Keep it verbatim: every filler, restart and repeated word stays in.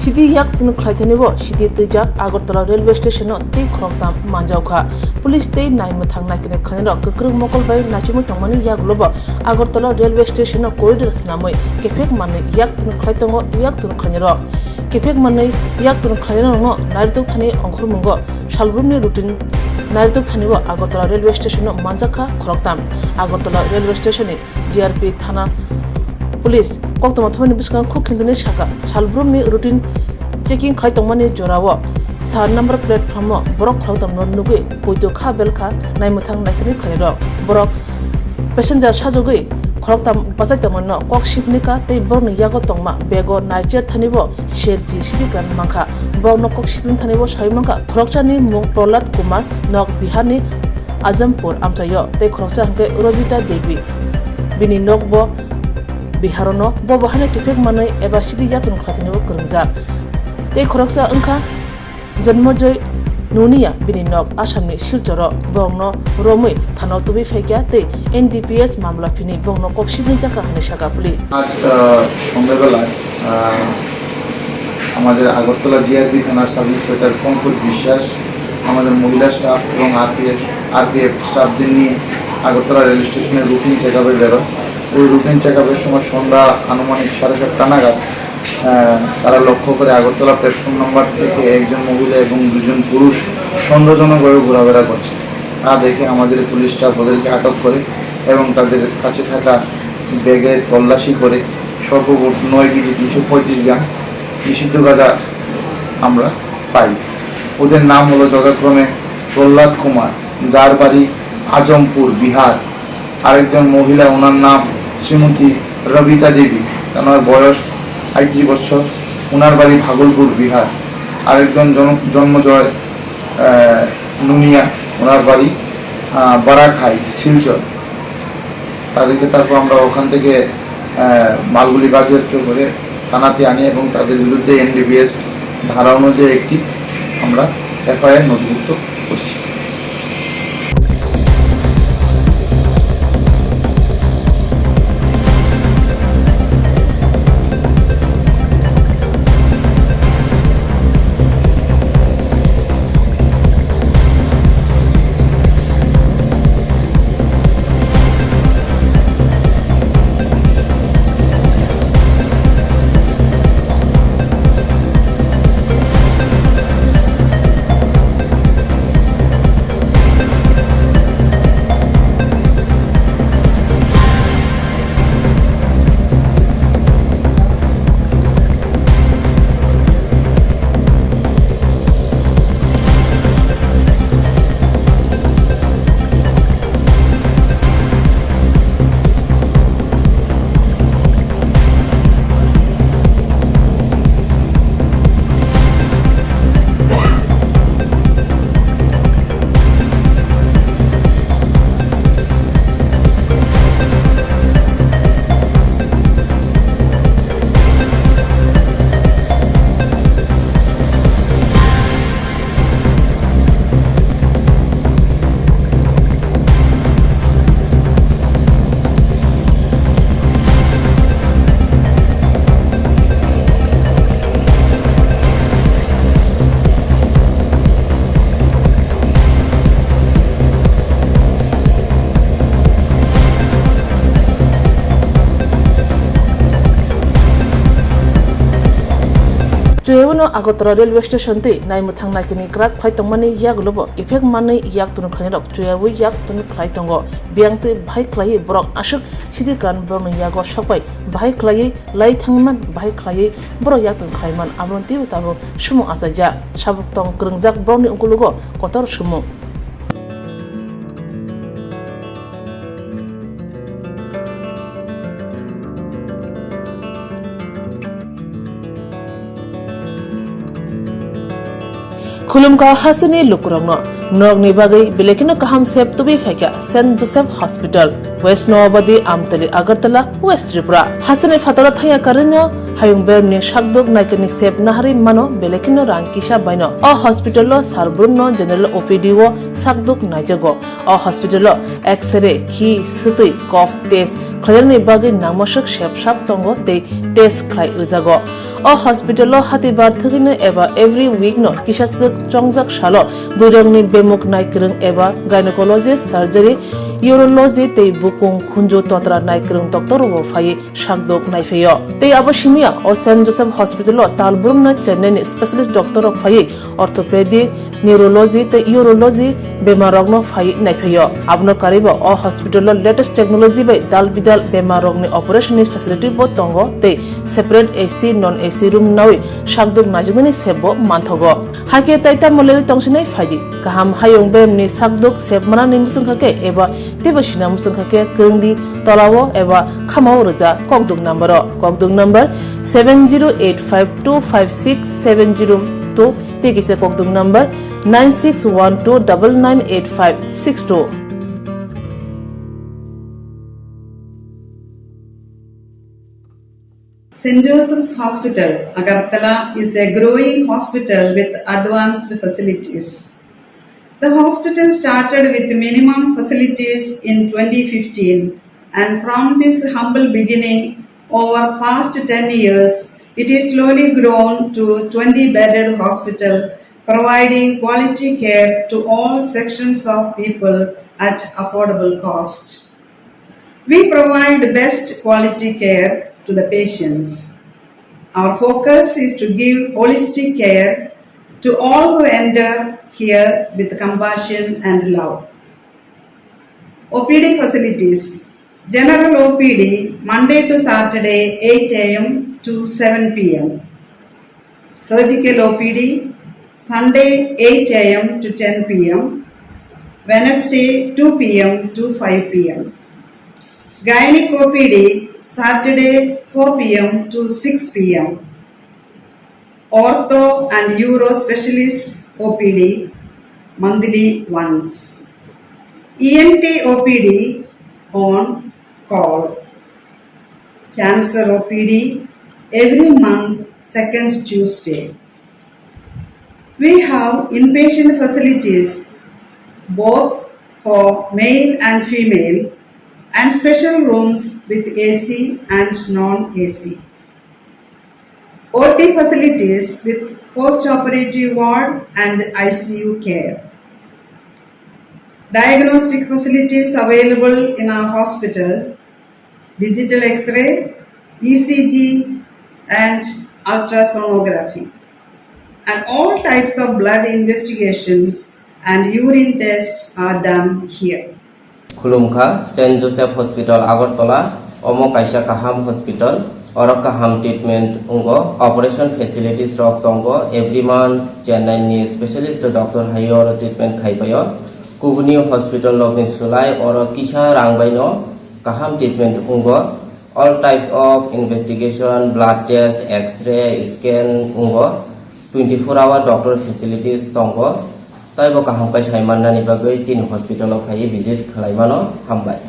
Sidi yak tun khlai thani bo sidi twijak Agartala railway station o tei khoroktham manjak kha. Police tei naimwthang naikani khlainai rok kwkrwng mokol bai naichomwi tongmani yagulo bo Agartala railway station o corridor swnamwi kephek manwi yak tun khlai tongo yak tun khlainai rok. Kephek manwi yak tun khlainai rokno nairwthok thani ongkhormungo salbrumni routine nairwthok thani bo Agartala railway station o manjak kha khoroktham. Agartala railway station ni G R P thana police koktwma thumani bwskango khuk khintwini saka salbrumni routine checking khlai tongmani jorao sir number platform o borok khoroktham no nugwi poito kha belkha naimwthang naikani khlairok. Borok passenger sajagwi khoroktham bachai tongmani no kok sipni ka tei borokni yago tongma bego naicher thani bo serchi sidi gran mankha. Borokno kok sipni thani bo sai mankha khoroksani mung Prahlad Kumar, nok Biharni Azampur amchaio tei khoroksa hwnkhe Robita Devi. Bini nok bo Biharono, bo bo haino kiphek manwi eba sidi yatung khlaitini bo kwrwngjak. Tei khoroksa wngkha Janmojoy Nunia, bini nok Assamni Silchoro, borokno romwi thano tubui phaikha tei N D P S mamla phini borokno kok sibni jakha hwnwi sakha police. আজ আহ, সন্ধ্যাবেলায় আহ, আমাদের আগরতলা জিআরপি থানার sub inspector Pankaj বিশ্বাস, আমাদের মহিলা স্টাফ এবং RPF RPF স্টাফদের নিয়ে আগরতলা রেল স্টেশনের রুটিন চেক আপে বেরোয়। ওই রুটিন চেক আপের সময় সন্ধ্যা আনুমানিক সাড়ে সাতটা নাগাদ আহ, তারা লক্ষ্য করে আগরতলা প্ল্যাটফর্ম নাম্বার থেকে একজন মহিলা এবং দুজন পুরুষ সন্দেহজনকভাবে ঘোরাফেরা করছে। তা দেখে আমাদের পুলিশ স্টাফ ওদেরকে আটক করে এবং তাদের কাছে থাকা ব্যাগে তল্লাশি করে সর্বমোট নয় কেজি তিনশো পঁয়ত্রিশ গ্রাম নিষিদ্ধ গাঁজা আমরা পাই। ওদের নাম হলো যথাক্রমে প্রহ্লাদ কুমার, যার বাড়ি আজমপুর, বিহার, আরেকজন মহিলা, ওনার নাম শ্রীমতী রবিতা দেবী, ওনার বয়স আটত্রিশ বছর, ওনার বাড়ি ভাগলপুর, বিহার। আরেকজন জন-, জন্মজয়, আহ, নুনিয়া, ওনার বাড়ি, আহ, বারাকহাই, শিলচর। তাদেরকে তারপর আমরা ওখান থেকে, আহ, মালগুলি বাজেয়াপ্ত করে থানাতে আনি এবং তাদের বিরুদ্ধে এনডিপিএস ধারা অনুযায়ী একটি আমরা এফআইআর নথিভুক্ত করছি। Chuyawino Agartala railway station tei naimwthang naikani kwrak khlai tongmani yagulobo kiphek manwi yak tunu khlainai rok chuyawi yak tunu khlai tongo. Biyang tei bahai khlaiwi borok aswk sidi kan borokni yago sokbai bahai khlaiwi lai thangman bahai khlaiwi borok yak tunu khlaiman abono teibo tabuk sumung achaijak. Sabuk tong kwrwngjak borokni ukulugo kotor sumung. Khulumkha hasteni lukurokno, norokni bagwi belai kheno kaham sep tubui phaikha Saint Joseph Hospital, West Noabadi, Amtali, Agartala, West Tripura. Hasteni phataro thangya karwino hayung bermni sakduk naikani sep naharwi mano belai kheno rang kisa baino. O hospital-o sarbrum no general O P D-o sakduk naijago. O hospital-o X-ray, khi, swtwi, cough test, khlainani bagwi nangmaswk sep sap tongo tei test khlai rwjago. O hospital-o hatibar thwgwino eba every week-no kisaswk chongjak salo bwrwngni bemuk naikwrwng eba gynecology, surgery, urology tei bukung khunju totra naikwrwng doctor-rokbo phaiwi sakdok naiphaio. Tei abo simiya o Saint Joseph Hospital-o talbrumna Chennai-ni specialist doctor-rok phaiwi orthopedic, neurology tei urology bemarrokno phaiwi naiphaio. Abono karwibo o hospital-o latest technology bai dal bidal bemarrokni operation-ni facility-bo tongo tei separate A C, non A C room nawi sakdok naijaknani sepbo manthogo. Hakhe tai tamo lerwi tongsinai phaidi. Kaham hayung bemni sakdok sep manani muchungkha khe eba teibo sina muchungkha khe kwrwngdi tolao eba khamao rwja kokduk number-o. Kokduk number seven zero eight five two five six seven zero two tei kisa kokduk number nine six one two double nine eight five six two. Saint Joseph's Hospital, Agartala is a growing hospital with advanced facilities. The hospital started with minimum facilities in twenty fifteen, and from this humble beginning, over past ten years, it is slowly grown to twenty bedded hospital, providing quality care to all sections of people at affordable cost. We provide best quality care to the patients. Our focus is to give holistic care to all who enter here with compassion and love. O P D facilities. General O P D, Monday to Saturday, eight A M to seven P M. Surgical O P D, Sunday, eight A M to ten P M, Wednesday, two P M to five P M. Gynec O P D, Saturday, four P M to six P M. Ortho and Uro Specialist O P D, monthly once. E N T O P D on call. Cancer O P D every month, second Tuesday. We have inpatient facilities both for male and female and special rooms with A C and non-A C. O T facilities with post-operative ward and I C U care. Diagnostic facilities available in our hospital, digital X-ray, E C G, and ultrasonography. And all types of blood investigations and urine tests are done here. Khulumkha, Saint Joseph Hospital, Agartala, omo kaisa kaham hospital, oro kaham treatment wngo, operation facilities rok tongo, every month Chennai ni specialist doctor hai oro treatment khai paio. Kubuni hospital rokni swlai oro kisa rang bai no kaham treatment wngo. All types of investigation, blood test, X-ray, scan wngo. Twenty four hour doctor facilities tongo. Taibo kaham khe sai mannani bagwi chini hospital o phaiwi visit khlai mano. Hambai.